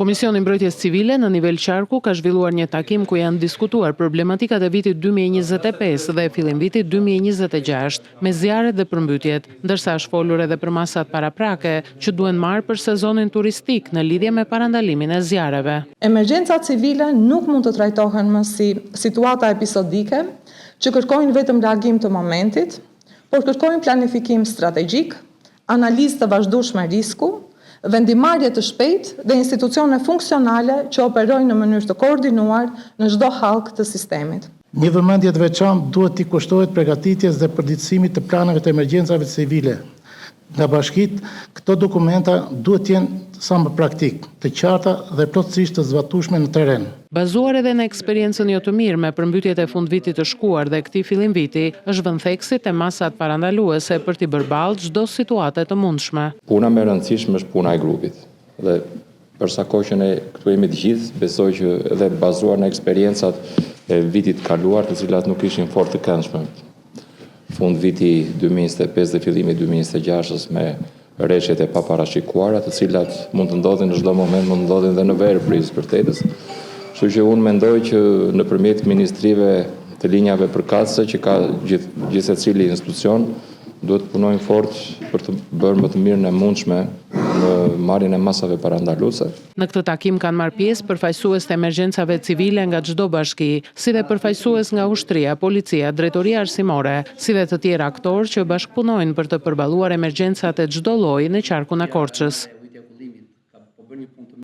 Komisioni i Mbrojtjes Civile në nivel qarku ka zhvilluar një takim ku janë diskutuar problematikat e vitit 2025 dhe fillimvitit 2026 me zjarret dhe përmbytjet, ndërsa është folur edhe për masat paraprake që duhen marrë për sezonin turistik në lidhje me parandalimin e zjarreve. Emergjencat civile nuk mund të trajtohen më si situata episodike që kërkojnë vetëm reagim të momentit, por kërkojnë planifikim strategjik, analizë të vazhdueshme risku, vendimmarrje të shpejtë dhe institucione funksionale që operojnë në mënyrë të koordinuar në çdo hallkë të sistemit. Një vëmendje të veçantë duhet t'i kushtohet përgatitjes dhe përditësimit të planeve të emergjencave civile nga bashkitë. Këto dokumenta duhet të jenë sa më praktikë, të qarta dhe plotësisht të zbatueshme në terren. Bazuar edhe në eksperiencën jo të mirë me përmbytjet e fundvitit të shkuar dhe këtij fillimviti, është vënë theksi te masat parandaluese për t'i bërë ballë çdo situate të mundshme. Puna më e rëndësishme është puna e grupit. Dhe për sa kohë që ne këtu jemi të gjithë, besoj që edhe bazuar në eksperiencat e vitit të kaluar, të cilat nuk ishin fort të këndshme, fund viti 2025 dhe fillimi 2026-ës me reshjet e paparashikuara, të cilat mund të ndodhin në çdo moment, mund të ndodhin dhe në verë për së vërtetës. Kështu që unë mendoj që nëpërmjet ministrive të linjave përkatëse që ka gjithsecili institucion, duhet të punojnë fort për të bërë më të mirën e mundshme në marrjen e masave parandaluese. Në këtë takim kanë marrë pjesë përfaqësues të emergjencave civile nga çdo bashki, si dhe përfaqësues nga ushtria, policia, drejtoria arsimore, si dhe të tjerë aktorë që bashkëpunojnë për të përballuar emergjencat e çdo lloji në qarkun e Korçës.